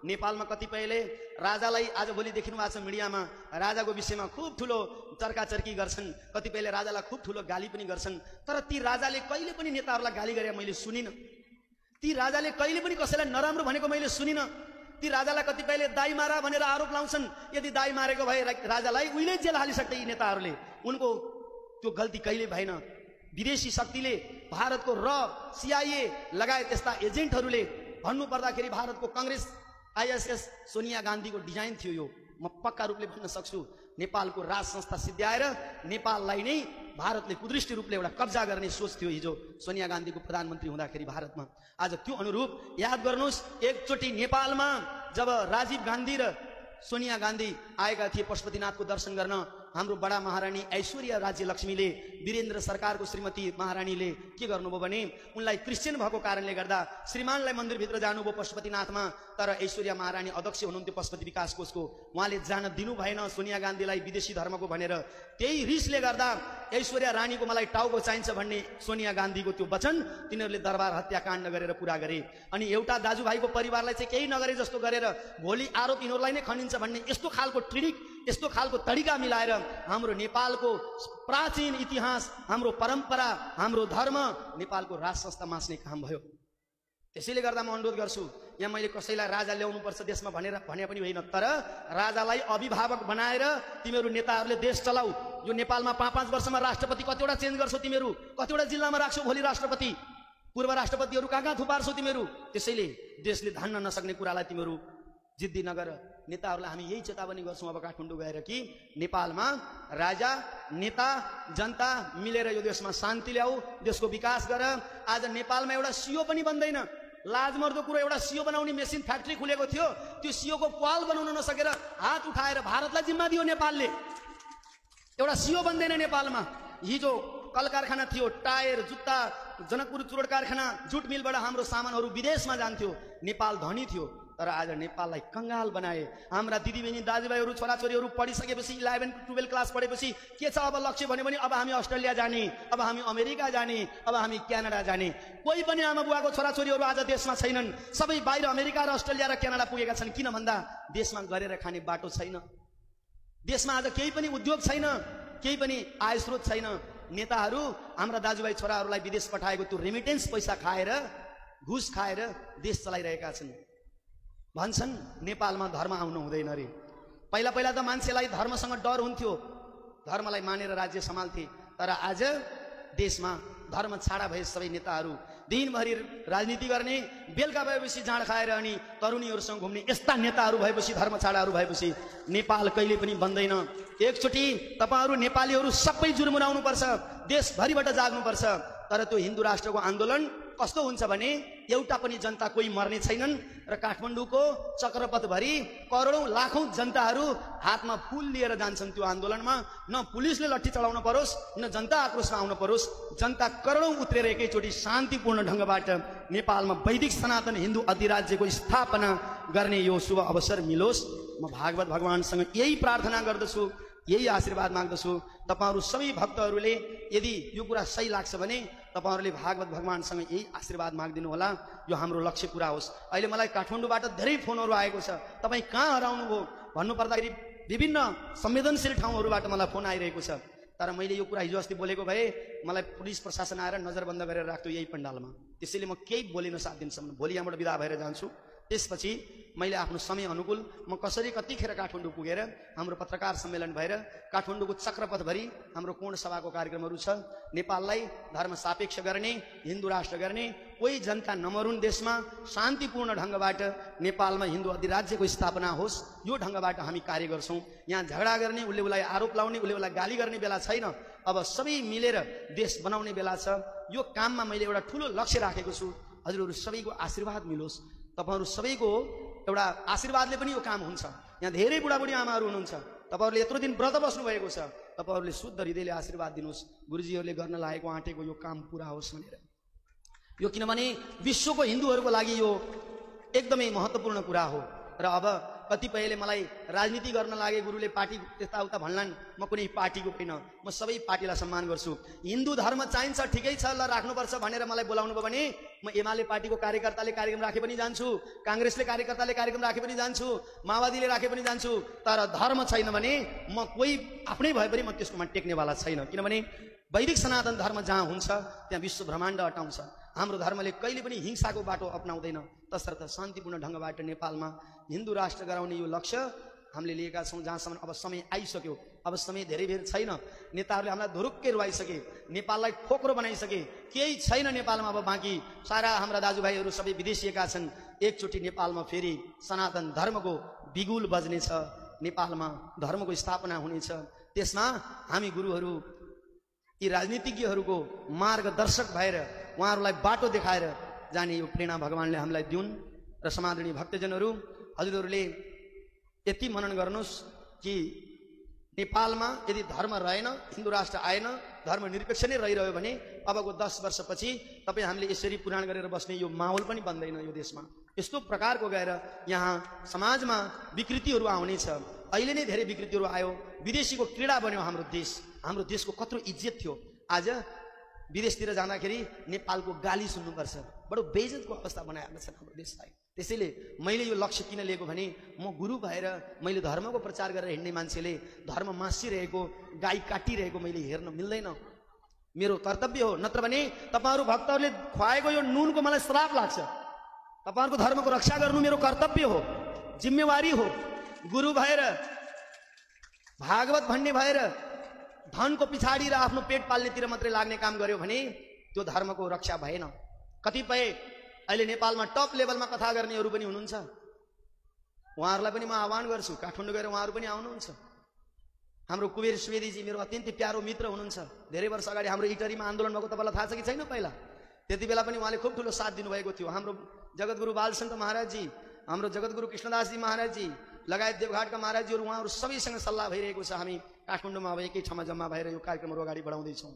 नेपालमा कतिपयले राजालाई आजभोलि देखिनु भएको छ मिडियामा राजाको विषयमा खुब ठुलो चर्काचर्की गर्छन्, कतिपयले राजालाई खुब ठुलो गाली पनि गर्छन्। तर ती राजाले कहिले पनि नेताहरूलाई गाली गरे मैले सुनिन। ती राजाले कहिले पनि कसैलाई नराम्रो भनेको मैले सुनिन। ती राजालाई कतिपयले दाई मारा भनेर आरोप लाउँछन्। यदि दाई मारेको भए राजालाई उहिले जेल हालिसक्थे यी नेताहरूले। उनको त्यो गल्ती कहिले भएन। विदेशी शक्तिले भारतको CIA लगायत यस्ता एजेन्टहरूले भन्नु पर्दाखेरि भारतको कांग्रेस ISS सोनिया गान्धीको डिजाइन थियो। यो म पक्का रूपले भन्न सक्छु। नेपालको राज संस्था सिद्ध्याएर नेपाललाई नै भारतले कुदृष्टि रूपले एउटा कब्जा गर्ने सोच थियो हिजो सोनिया गान्धीको प्रधानमन्त्री हुँदाखेरि भारतमा। आज त्यो अनुरूप याद गर्नुहोस्, एकचोटि नेपालमा जब राजीव गान्धी र सोनिया गान्धी आएका थिए पशुपतिनाथको दर्शन गर्न, हाम्रो बडा महारानी ऐश्वर्या राज्य लक्ष्मीले वीरेन्द्र सरकारको श्रीमती महारानीले के गर्नुभयो भने उनलाई क्रिश्चियन भएको कारणले गर्दा श्रीमानलाई मन्दिरभित्र जानुभयो पशुपतिनाथमा। तर ऐश्वर्या महारानी अध्यक्ष हुनुहुन्थ्यो पशुपति विकास कोषको, उहाँले जान दिनु भएन सोनिया गान्धीलाई विदेशी धर्मको भनेर। त्यही रिसले गर्दा ऐश्वर्या रानीको मलाई टाउको चाहिन्छ भन्ने सोनिया गान्धीको त्यो वचन तिनीहरूले दरबार हत्याकाण्ड गरेर पुरा गरे। अनि एउटा दाजुभाइको परिवारलाई चाहिँ केही नगरे जस्तो गरेर भोलि आरोप यिनीहरूलाई नै खनिन्छ भन्ने यस्तो खालको ट्रिक, यस्तो खालको तरिका मिलाएर हाम्रो नेपालको प्राचीन इतिहास, हाम्रो परम्परा, हाम्रो धर्म, नेपालको राज संस्था मास्ने काम भयो। त्यसैले गर्दा म अनुरोध गर्छु, यहाँ मैले कसैलाई राजा ल्याउनु पर्छ देशमा भनेर भने पनि होइन, तर राजालाई अभिभावक बनाएर तिमीहरू नेताहरूले देश चलाऊ। यो नेपालमा 5-5 वर्षमा राष्ट्रपति कतिवटा चेन्ज गर्छौ तिमीहरू, कतिवटा जिल्लामा राख्छौ भोलि राष्ट्रपति, पूर्व राष्ट्रपतिहरू कहाँ थुपार्छौ तिमीहरू। त्यसैले देशले धान्न नसक्ने कुरालाई तिमीहरू जिद्दी नगर। नेताहरूलाई हामी यही चेतावनी गर्छौँ अब काठमाडौँ गएर कि नेपालमा राजा, नेता, जनता मिलेर यो देशमा शान्ति ल्याऊ, देशको विकास गर। आज नेपालमा एउटा CEO पनि बन्दैन। लाजमर्दो कुरो, एउटा CEO बनाउने मेसिन फ्याक्ट्री खुलेको थियो, त्यो CEO को पाल बनाउन नसकेर हात उठाएर भारतलाई जिम्मा दियो नेपालले। एउटा CEO बन्दैन नेपालमा। हिजो कल कारखाना थियो, टायर, जुत्ता, जनकपुर चुरोट कारखाना, जुट मिलबाट हाम्रो सामानहरू विदेशमा जान्थ्यो। नेपाल धनी थियो, तर आज नेपाललाई कंगाल बनाए। हाम्रा दिदीबहिनी दाजुभाइहरू छोराछोरीहरू पढिसकेपछि 11-12 क्लास पढेपछि के छ अब लक्ष्य भन्यो भने अब हामी अस्ट्रेलिया जाने, अब हामी अमेरिका जाने, अब हामी क्यानाडा जाने। कोही पनि आमा बुवाको छोराछोरीहरू आज देशमा छैनन्, सबै बाहिर अमेरिका र अस्ट्रेलिया र क्यानाडा पुगेका छन्। किन भन्दा देशमा गरेर खाने बाटो छैन, देशमा आज केही पनि उद्योग छैन, केही पनि आय स्रोत छैन। नेताहरू हाम्रा दाजुभाइ छोराहरूलाई विदेश पठाएको त्यो रेमिटेन्स पैसा खाएर, घुस खाएर देश चलाइरहेका छन्। भन्छन् नेपालमा धर्म आउनु हुँदैन रे। पहिला पहिला त मान्छेलाई धर्मसँग डर हुन्थ्यो, धर्मलाई मानेर राज्य सम्हाल्थे। तर आज देशमा धर्म छाडा भए सबै नेताहरू दिनभरि राजनीति गर्ने, बेलुका भएपछि जाँड खाएर अनि तरुणीहरूसँग घुम्ने यस्ता नेताहरू भएपछि, धर्म छाडाहरू भएपछि नेपाल कहिले पनि बन्दैन। एकचोटि तपाईहरू नेपालीहरू सबै जुर्मुराउनु पर्छ, देशभरिबाट जाग्नुपर्छ। तर त्यो हिन्दू राष्ट्रको आन्दोलन कस्तो हुन्छ भने एउटा पनि जनता कोही मर्ने छैनन् र काठमाडौँको चक्रपथभरि करोडौं लाखौं जनताहरू हातमा फूल लिएर जान्छन् त्यो आन्दोलनमा। न पुलिसले लट्ठी चलाउन परोस्, न जनता आक्रोशमा आउन परोस्। जनता करोडौं उत्रेर एकैचोटि शान्तिपूर्ण ढंगबाट नेपालमा वैदिक सनातन हिन्दू अधिराज्यको स्थापना गर्ने यो शुभ अवसर मिलोस्। म भागवत भगवानसँग यही प्रार्थना गर्दछु, यही आशीर्वाद माग्दछु। तपाईहरू सबै भक्तहरूले यदि यो कुरा सही लाग्छ भने तपाईहरूले भागवत भगवानसँग यही आशीर्वाद माग्दिनु होला, यो हाम्रो लक्ष्य पूरा होस्। अहिले मलाई काठमाडौँबाट धेरै फोनहरू आएको छ, तपाईँ कहाँ हराउनु भयो भन्नु पर्दाखेरि विभिन्न संवेदनशील ठाउँहरूबाट मलाई फोन आइरहेको छ। तर मैले यो कुरा हिजो अस्ति बोलेको भए मलाई पुलिस प्रशासन आएर नजरबन्द गरेर राख्थ्यो यही पण्डालमा। त्यसैले म केही बोलिन साथ दिनसम्म भोलि यहाँबाट बिदा भएर जान्छु। त्यसपछि मैले आफ्नो समय अनुकूल म कसरी कतिखेर काठमाडौँ पुगेर हाम्रो पत्रकार सम्मेलन भएर काठमाडौँको चक्रपथभरि हाम्रो पूर्ण सभाको कार्यक्रमहरू छ। नेपाललाई धर्म सापेक्ष गर्ने, हिन्दू राष्ट्र गर्ने, कोही जनता नमरुन्, देशमा शान्तिपूर्ण ढंगबाट नेपालमा हिन्दू अधिराज्यको स्थापना होस्, यो ढंगबाट हामी कार्य गर्छौं। यहाँ झगडा गर्ने, उसले उसलाई आरोप लाउने, उसले उसलाई गाली गर्ने बेला छैन। अब सबै मिलेर देश बनाउने बेला छ। यो काममा मैले एउटा ठूलो लक्ष्य राखेको छु। हजुरहरू सबैको आशीर्वाद मिलोस्। तपाईहरु सबैको एउटा आशीर्वादले पनि यो काम हुन्छ। यहाँ धेरै बुढाबुढी आमाहरू हुनुहुन्छ, तपाईहरुले यत्रो दिन व्रत बस्नु भएको छ, तपाईहरुले शुद्ध हृदयले आशीर्वाद दिनुस् गुरुजीहरूले गर्न लागेको आँटेको यो काम पूरा होस् भनेर। यो किनभने विश्वको हिन्दूहरूको लागि यो एकदमै महत्त्वपूर्ण कुरा हो। र अब कतिपयले मलाई राजनीति गर्न लागे, गुरुले पार्टी यताउता भन्लान्, म कुनै पार्टीको होइन, म सबै पार्टीलाई सम्मान गर्छु। हिन्दू धर्म चाहिन्छ, ठिकै छ, ल राख्नुपर्छ भनेर मलाई बोलाउनु भयो भने म एमाले पार्टीको कार्यकर्ताले कार्यक्रम राखे पनि जान्छु, काङ्ग्रेसले कार्यकर्ताले कार्यक्रम राखे पनि जान्छु, माओवादीले राखे पनि जान्छु। तर धर्म छैन भने म कोही आफ्नै भए पनि म त्यसकोमा टेक्नेवाला छैन। किनभने वैदिक सनातन धर्म जहाँ हुन्छ त्यहाँ विश्व ब्रह्माण्ड अटाउँछ। हाम्रो धर्मले कहिले पनि हिंसाको बाटो अपनाउँदैन। तसर्थ शान्तिपूर्ण ढङ्गबाट नेपालमा हिन्दू राष्ट्र गराउने यो लक्ष्य हामीले लिएका छौँ। जहाँसम्म अब समय आइसक्यो, अब समय धेरै बेर छैन। नेताहरूले हामीलाई धुरुक्कै रुवाइसके, नेपाललाई खोक्रो बनाइसके, केही छैन नेपालमा अब बाँकी। सारा हाम्रा दाजुभाइहरू सबै विदेशिएका छन्। एकचोटि नेपालमा फेरि सनातन धर्मको बिगुल बज्नेछ, नेपालमा धर्मको स्थापना हुनेछ। त्यसमा हामी गुरुहरू, यी राजनीतिज्ञहरूको मार्गदर्शक भएर उहाँहरूलाई बाटो देखाएर जाने यो प्रेरणा भगवानले हामीलाई दिउन्। र समादरणीय भक्तजनहरू, हजुरहरूले यति मनन गर्नुहोस् कि नेपालमा यदि धर्म रहेन, हिन्दू राष्ट्र आएन, धर्म निरपेक्ष नै रहिरह्यो भने अबको 10 वर्षपछि तपाईँ हामीले यसरी पुराण गरेर बस्ने यो माहौल पनि बन्दैन यो देशमा। यस्तो प्रकारको गएर यहाँ समाजमा विकृतिहरू आउनेछ। अहिले नै धेरै विकृतिहरू आयो, विदेशीको क्रीडा बन्यो हाम्रो देश। हाम्रो देशको कत्रो इज्जत थियो, आज विदेशतिर जाँदाखेरि नेपालको गाली सुन्नुपर्छ। बडो बेइज्जतको अवस्था बनाएका छन् हाम्रो देशलाई। त्यसैले मैले यो लक्ष्य किन लिएको भने म गुरु भएर मैले धर्मको प्रचार गरेर हिँड्ने मान्छेले धर्म मासिरहेको, गाई काटिरहेको मैले हेर्न मिल्दैन, मेरो कर्तव्य हो। नत्र भने तपाईँहरू भक्तहरूले खुवाएको यो नुनको मलाई श्राप लाग्छ। तपाईँहरूको धर्मको रक्षा गर्नु मेरो कर्तव्य हो, जिम्मेवारी हो। गुरु भएर, भागवत भन्ने भएर धनको पछाडि र आफ्नो पेट पाल्नेतिर मात्रै लाग्ने काम गर्यो भने त्यो धर्मको रक्षा भएन। कतिपय अहिले नेपालमा टप लेभलमा कथा गर्नेहरू पनि हुनुहुन्छ, उहाँहरूलाई पनि म आह्वान गर्छु, काठमाडौँ गएर उहाँहरू पनि आउनुहुन्छ। हाम्रो कुबेर सुवेदीजी मेरो अत्यन्तै प्यारो मित्र हुनुहुन्छ। धेरै वर्ष अगाडि हाम्रो इटरीमा आन्दोलन भएको तपाईँलाई थाहा छ कि छैन? पहिला त्यति बेला पनि उहाँले खुब ठुलो साथ दिनुभएको थियो। हाम्रो जगतगुरु बालसन्त महाराजजी, हाम्रो जगतगुरु कृष्णदासजी महाराजजी लगायत देवघाटका महाराजजीहरू, उहाँहरू सबैसँग सल्लाह भइरहेको छ। हामी काठमाडौँमा अब एकै ठाउँमा जम्मा भएर यो कार्यक्रमहरू अगाडि बढाउँदैछौँ।